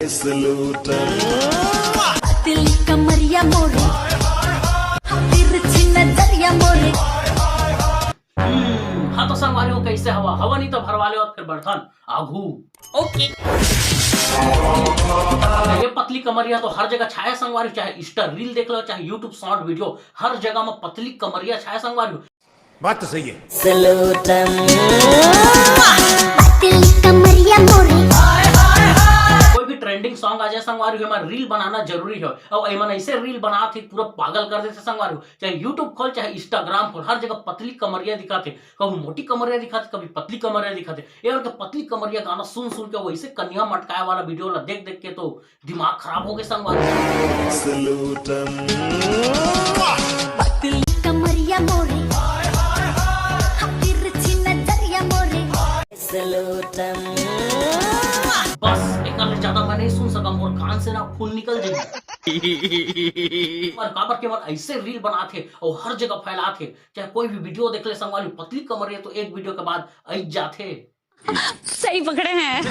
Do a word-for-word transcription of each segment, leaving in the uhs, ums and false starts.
पतली कमरिया मोरे, तिरछी नजरिया मोरे। हम्म, हाँ तो संगवारी हो, कैसे हवा? हवा नहीं तो भरवा ले और फिर बढ़थन आघू। ओके। ये पतली कमरिया तो हर जगह छाया संगवारी, चाहे Insta reel देख लो, चाहे YouTube short video, हर जगह में पतली कमरिया छाया संगवारी। बात तो सही है। पतली कमरिया मोरे। कोई भी trending song आ जाए संगवारी हो, एमा reel बनाना जरूरी है। और एमन ऐसे reel बनात हे, पूरा पागल कर देथे संगवारी हो। चाहे YouTube खोल, चाहे Instagram खोल, हर जगह पतली कमरिया दिखाथे। कहूँ मोटी कमरिया दिखाथे, कभी पतली कमरिया दिखाथे। ये उनके पतली कमरिया गाना सुन सुन के, वैसे कनिया मटकाए वाला video ला देख देख के तो दिमाग खराब हो गए संगवारी। पतली कमरिया मोरे, तिरछी नजरिया मोरे। बस, एकर ले ज्यादा मैं नहीं सुन सकम, मोर कान से ना खून निकल जाए। पर काबर के मन ऐसे reel बनात हे और हर जगह फैलात हे, चाहे कोई भी video देख ले संगवारी, पतली कमरिया तो एक video के बाद आई जाथे। सही पकड़े हैं।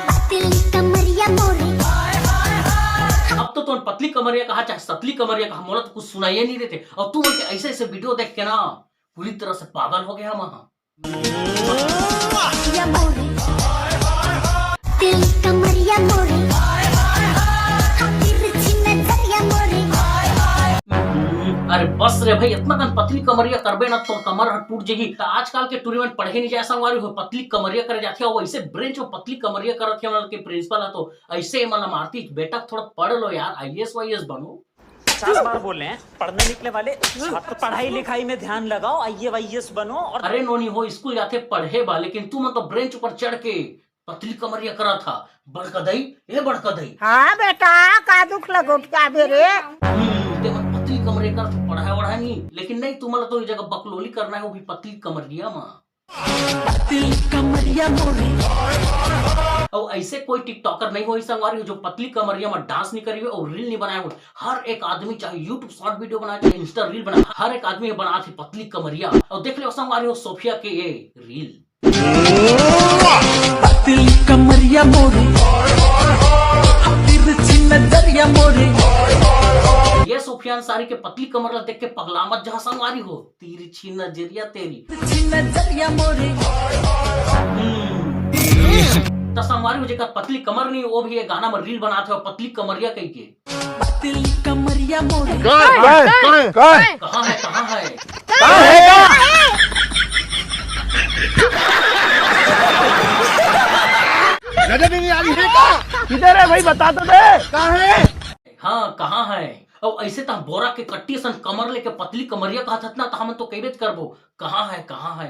पतली कमरिया मोरे। अब तो तुम पतली कमरिया कहा चाहे सतली कमरिया कहा, मोला तो कुछ सुनाइए नहीं देते। और तू उनके ऐसे ऐसे video देख के ना पूरी तरह से पागल हो गया वहां। या मोरे। पतली कमरिया मोरे। तिरछी नजरिया मोरे। अरे बस रे भाई, इतना कन पतली कमरिया करबे ना तो कमर ह टूट जाही। त आजकल के टूरी मन पढ़े नहीं जाए संगवारी हो, पतली कमरिया करे जाथे। और ऐसे branch में पतली कमरिया करत हे, मतलब के principal है तो ऐसे मतलब मारती, बेटा थोड़ा पढ़ लो यार, आईएएस वाईएएस बनो। पचास बार बोल रहे हैं, पढ़ने निकले वाले छात्र, पढ़ाई लिखाई में ध्यान लगाओ, आईए वाईएएस बनो। और अरे नोनी हो, स्कूल जाथे पढ़े बा, लेकिन तू मन तो branch ऊपर चढ़ के पतली कमरिया करा था। बड़का दई, ए बड़का दई। हाँ बेटा, का दुख लगोट का बे रे? हम्म, ते मन पतली कमरिया करा था, पढ़ाई वढ़ाई नहीं, लेकिन नहीं, तुम्हारा तो ये जगह बकलोली करना है, वो भी पतली कमरिया मा। पतली कमरिया मोरे। और ऐसे कोई TikToker नहीं होही संगवारी हो जो पतली कमरिया में dance नहीं करी हो और reel नहीं बनाए हो। हर एक आदमी चाहे YouTube short video बनाए, चाहे Insta reel बनाए, हर एक आदमी बनात हे पतली कमरिया। और देख ले संगवारी हो सोफिया के ये reel। पतली कमरिया मोरे, तिरछी नजरिया मोरे। ये सोफिया अंसारी के पतली कमर ला देख के पगला मत जा संगवारी हो। तिरछी नजरिया तेरी। तिरछी नजरिया मोरे। हम्म। त संगवारी हो, जेकर पतली कमर नहीं, वो भी ये गाना में reel बनात हे, पतली कमरिया कह के। पतली कमरिया मोरे। कहाँ है, कहाँ है, कहाँ है? कहाँ है, कहाँ है? कहाँ है, कहाँ? नजर नहीं आ रही है क्या? किधर है भाई, बता तो दे। कहाँ है? हाँ, कहाँ है? और ऐसे त बोरा के कट्टी सन कमर लेके पतली कमरिया कहत हत ना, त हमन तो कहिबेच करबो, कहाँ है, कहाँ है?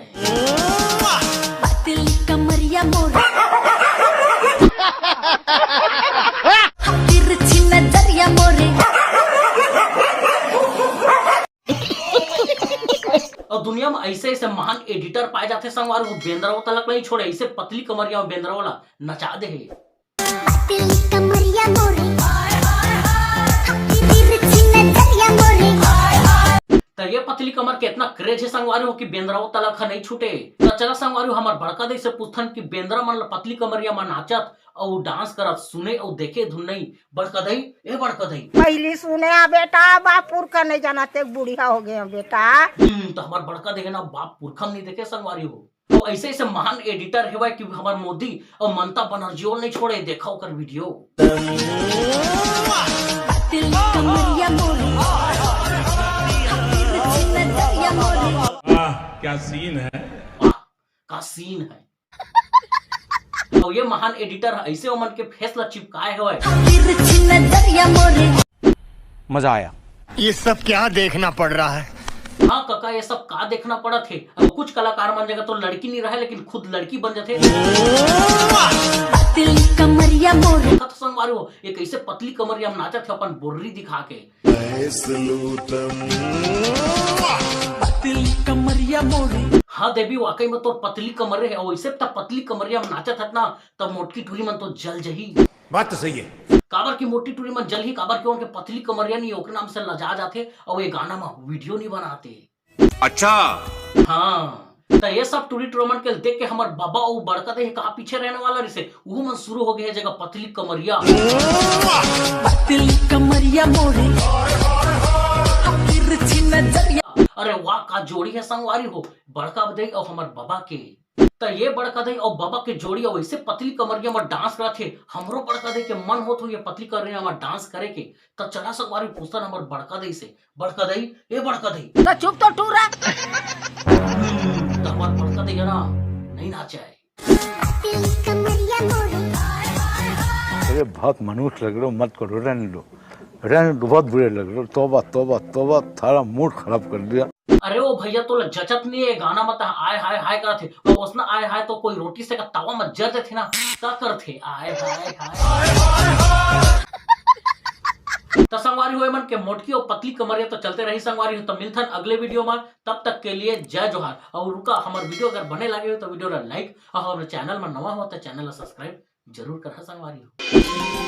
पतली कमरिया मोरे। तिरछी नजरिया मोरे। और दुनिया में ऐसे ऐसे महान editor पाए जाते संगवारी हो, बेंद्रा वो तलक नहीं छोड़े, ऐसे पतली कमरिया में बेंद्रा वाला नचा दे है। पतली कमरिया मोरे, तिरछी नजरिया मोरे। त ये पतली कमर के इतना craze है संगवारी हो कि बेंद्रा वो तलक ह नहीं छूटे। त चला संगवारी हो, हमार बड़का दई से पूछथन कि बेंद्रा मन ल पतली कमरिया म नाचत अउ dance करत सुने अउ देखे धुन नहीं। बड़का दई, ए बड़का दई। पहली सुने आ बेटा, बाप पुरखा नहीं जाना, ते बुढ़िया हो गए बेटा। हम्म, त हमार बड़का दई ना बाप पुरखा नहीं देखे संगवारी हो। तो ऐसे ऐसे महान editor हेवय कि हमार मोदी और ममता बनर्जी नहीं छोड़े, देखा ओकर video। पतली कमरिया मोरे, तिरछी नजरिया मोरे। वाह, क्या scene है। वाह, का scene है। और ये महान editor ऐसे ओमन के face ला चिपकाए हेवय। तिरछी नजरिया मोरे। मजा आया। ये सब क्या देखना पड़ रहा है? हाँ कका, ये सब का देखना पड़त हे। अब कुछ कलाकार मन जगह तो लड़की नहीं रहे, लेकिन खुद लड़की बन जाथे। पतली कमरिया मोरे। देखा तो संगवारी हो, ये कैसे पतली कमरिया में नाचत हे अपन बोर्री दिखा के। पतली कमरिया मोरे। हाँ देवी, वाकई में तोर पतली कमर हे, और वैसे त पतली कमरिया में नाचत हत ना, तब मोटकी टूरी मन तो जल जही। बात तो सही है। काबर की मोटी टूरी मन जलही, काबर की ओमन के पतली कमरिया नहीं, ओकरे नाम से लजा जाथे, अउ ये गाना म video नहीं बनाते। अच्छा। हाँ, त ये सब टूरी टूरा मन के देख के हमर बबा अउ बड़का दई कहाँ पीछे रहने वाला रिसे, उहू मन शुरू हो गए हे जगह पतली कमरिया। पतली कमरिया मोरे, तिरछी नजरिया। अरे वाह, का जोड़ी हे संगवारी हो, बड़का दई अउ हमर बबा के। त ये बड़का दई अउ बबा के जोड़ी अउ ऐसे पतली कमरिया में डांस करत हे, हमरो बड़का दई के मन होत हो ये पतली कमरिया में डांस करे के। त चला संगवारी पूछथन हमर बड़का दई से, बड़का दई, ए बड़का दई। त चुप तो टूरा। त हमर बड़का दई हे ना, नहीं नाचे आए। अरे बहुत मनहूस लग रहे हो, मत करो, रहने दो, रहने दो, बहुत बुरे लग रहे हो। तोबा तोबा तोबा, थारा मूड खराब कर दिया। अरे ओ भैया, तोला जचत नहीं है गाना मत आय हाय हाय करत हे। अब ओसना आय हाय तो कोई रोटी से का तवा मत जर देथे ना, का करथे आय हाय हाय। त संगवारी हो, ए मन के मोटकी अउ पतली कमरिया तो चलते रही संगवारी हो। त मिलथन अगले वीडियो में, तब तक के लिए जय जोहार। अउ रुका, हमर वीडियो अगर बने लागे हो तो वीडियो ला लाइक, अउ हमर चैनल में नवा हो तो चैनल ला सब्सक्राइब जरूर करहा संगवारी हो।